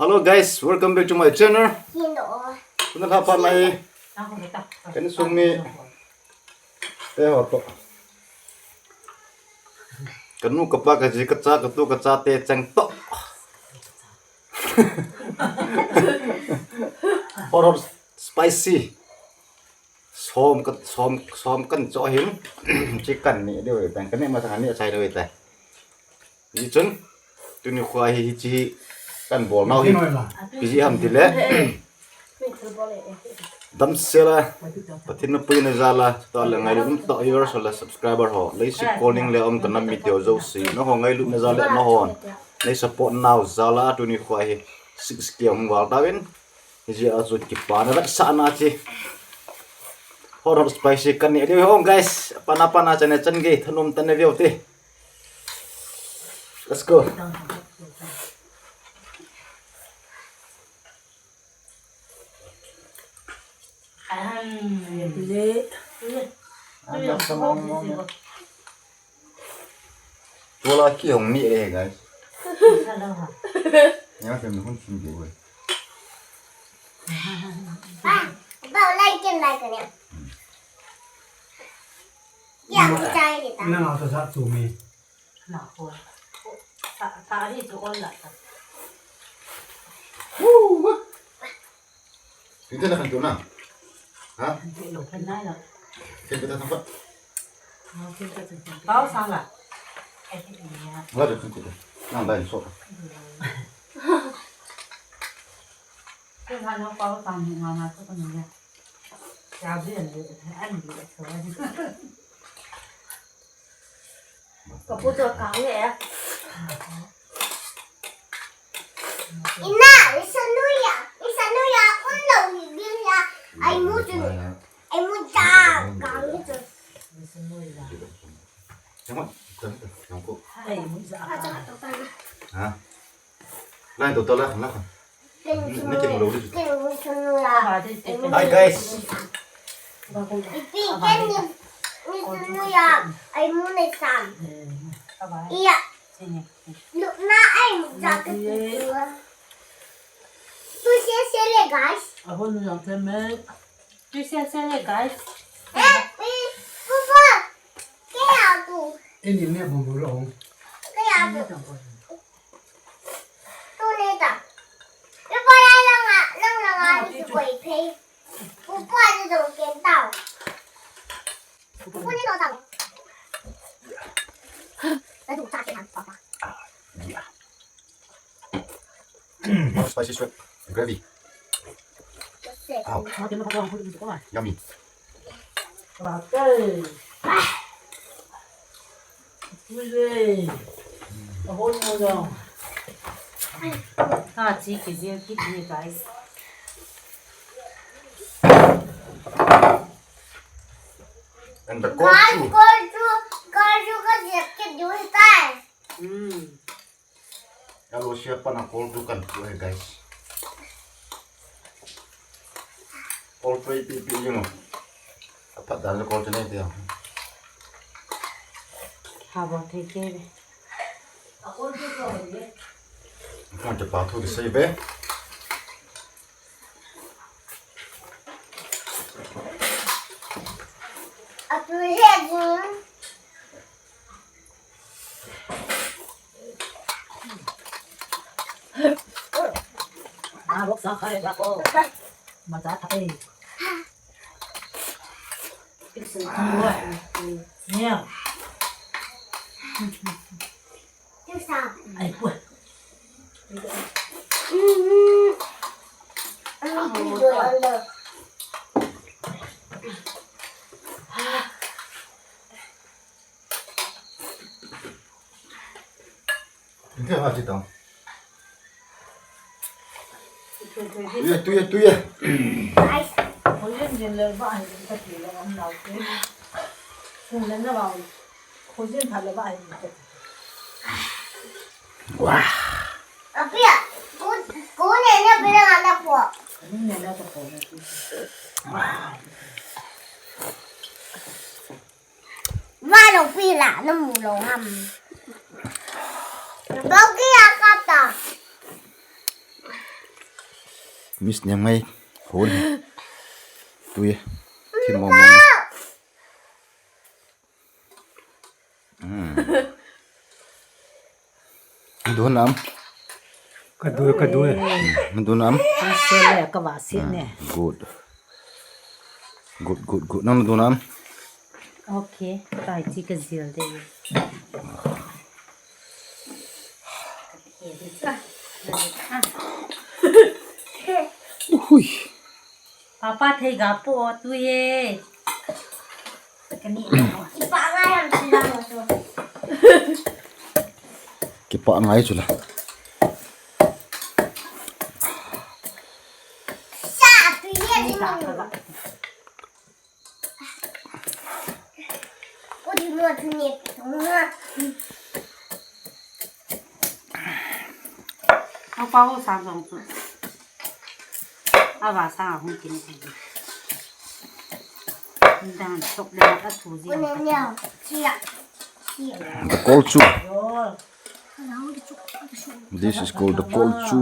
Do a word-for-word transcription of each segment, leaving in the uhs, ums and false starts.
Hello guys, welcome back to my channel. Tuna lha phat na hi, ka insung mi te ho toh, ka nu, ka pa, ka ji, ka cha, ka tu, ka cha te cheng toh, hot hot spicy som ka, som, som kan cho hin. Chi kan neh diu ve tang, kan neh masa kan neh chai diu ve tang. Hichun tuni khoa hi, hichi hi kan bol nau hi pi ji ham tile, damsel a, Pathen na puina jal a, chutah le ngailut umtah viewers ho le subscriber ho, leiset kolning le um ka nam mite ho jouse, nangho ngailutna jal le nanghon nei support nau jal a tuni khoa hi six K hung val tauvin. Hijeh a chu kipana vetsahna chi hot hot spicy kan neh diu hi hung guys. Pana pana chan e, chan gei thanom tah in veu te. Let's go. Tua la kihong ni e, guys. Nga kem hun sim ke we. Ba, ba, like and like niya. Ya, chai ni ta. Ina na ta sa tu mi. Na ko. Ta, ta hi tu on la ta. Woo! Tingte na kan tu na. Ha? Tingte na kan tu na. Tingte na kan tu. Pau sang la. Wala de tingte. Nang dai so. Tingte na pau sang ni mama tu kan ni. Ya bi an de, an de so. Ka pu to kang le. Ina, isa nuya, isa nuya, un lo ni bil ya. Ai mu tu, ai mu ta kang le tu. Ha? Lai to to la la. Hi guys. Ipi ken ni, ni sunu ya, ai mu ne sam. Iya. Lupna ai mu ja ke tu. Tu se se le guys. Ahon yang te me. Tu se se le guys. Eh, eh, pupa. Ke ya tu. Ini ne bu bu lo. Ke ya tu. Tu ne ta. Pupa ya lang a, lang lang a ni koi pe. Pupa ni dong ken tao. Pupa ni dong tao. Na du cha ken papa. Spicy shrimp gravy. Wow. Yummy. Ah, chi ki zia ki ni, guys. And the cold soup. Cold soup, cold soup ka zia ki du tai. Hmm. Alo siya pa na cold brew kan pu hai, guys. Cold brew pi pi yung. Apat dan sa cold brew na ito. Haba thei ke. Kung te pa thu di sai be. Atu he din. Ah, bok sa khai ba ko. Ma ta ta e. Iksin kan wa. Nia. Ai, pua. Tingte ha chi tong. Tuye, tuye, tuye. Khojin jin le ba hin ka ti le am lau te. Sun le na ba. Khojin pha le ba hin ka ti. Wah. Apia, ku, ku ne ne pira na po. Ku ne na po. Va lo pi la, na mu lo ham. Bau ki a ka ta. Miss niam ngai hon. Tui. Thim mong mong. Hmm. Dun am. Ka dun, ka dun. Hmm, dun am. Ka se le, ka va se ne. Good. Good, good, good. Nang dun am. Okay, tai chi ka zil de. Uhui. Papa thei ga po tu ye. Ka ni. Kipa ngai am tu na mo tu. Kipa ngai chu la. Sa tu ye ni. Ang pa ho sang song tu. Ava sang a hung kin. Dan sok le a thu ji. The kol chu. This is called the kol chu.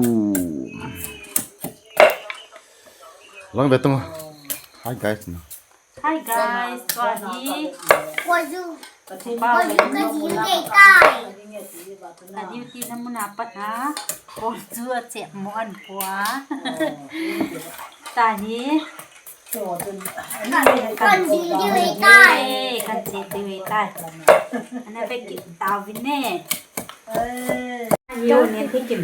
Lang ve tung. Hi guys. Hi guys, tua hi. Koju. Koju kaji dei tai. A duty na muna pat ha. Koju a chep mo an pua. Tua hi. Kan ji dei tai. Eh, kan ji dei tai. Ana pe ki ta vin ne. Yo ne thikim.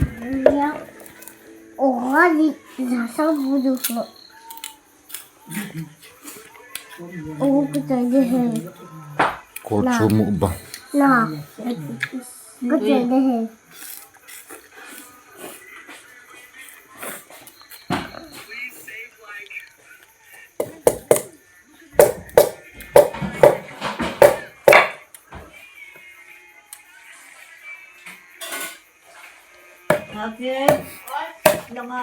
Oh, ni sa sa bu du. Oh, kitai de hai. Kol chu mukbang. Na. Kitai de hai. Okay. Langa,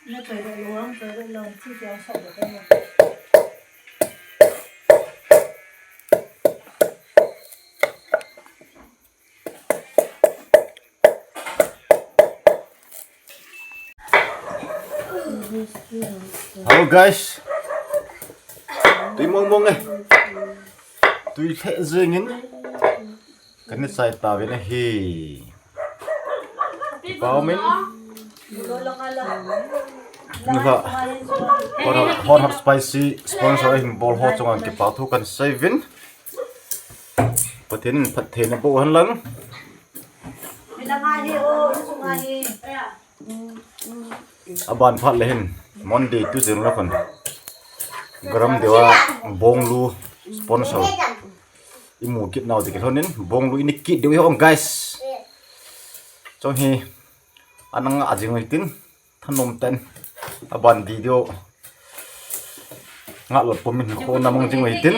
na toilet lo, ang toilet lo, ang chu siya sa ko. Hello guys. Tui mong mong e. Tui lheh jeng in. Kan ni chai ta ve na hi. Pau min. Nula. Hot, hot, hot spicy sponsor hin bol ho chunga kipa thu kan sei vin. Pathen in phattheina boh hen lang. Aban phat le hin Monday, Tuesday nula kon. Garam dewa bonglu sponsor. Imu kit nau dikit honin bonglu ini kit dewi hong guys. Chong hi anang ajing tin. Thanom ten. Aban video. Nga lo pomin ko na mang jing wai tin.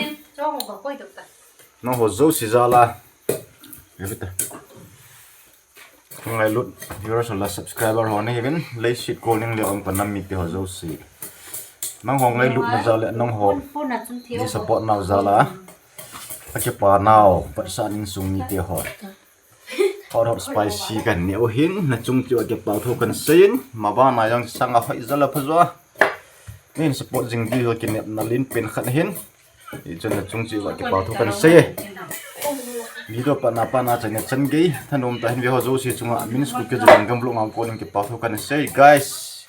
Nangho jouse jal a. Evita. Ngai lut viewers la subscriber ho ni vin. Leiset ko ning le ong panam mite ho jouse. Nangho ngai lut na jal le nangho. Ni support nau jal a. Akipa nau. Patsa ning sung mite ho. Hot hot spicy kan neh u hin, na chung cheh uva kipa thu kan seiyin, mabana jong sanga hoi jal a pha jo a. Nin support jing diu hi kinepna len pen khat ahin. Hichun na chung cheh uva kipa thu kan seiye. Video patna patna chan gei, thanom tah in ve ho jouse chunga min school ke jong gam vlog ngam ko ning kipa thu kan sei guys.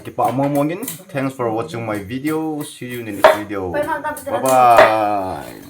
Kipa mong mong in. Thanks for watching my video. See you in the next video. Bye bye.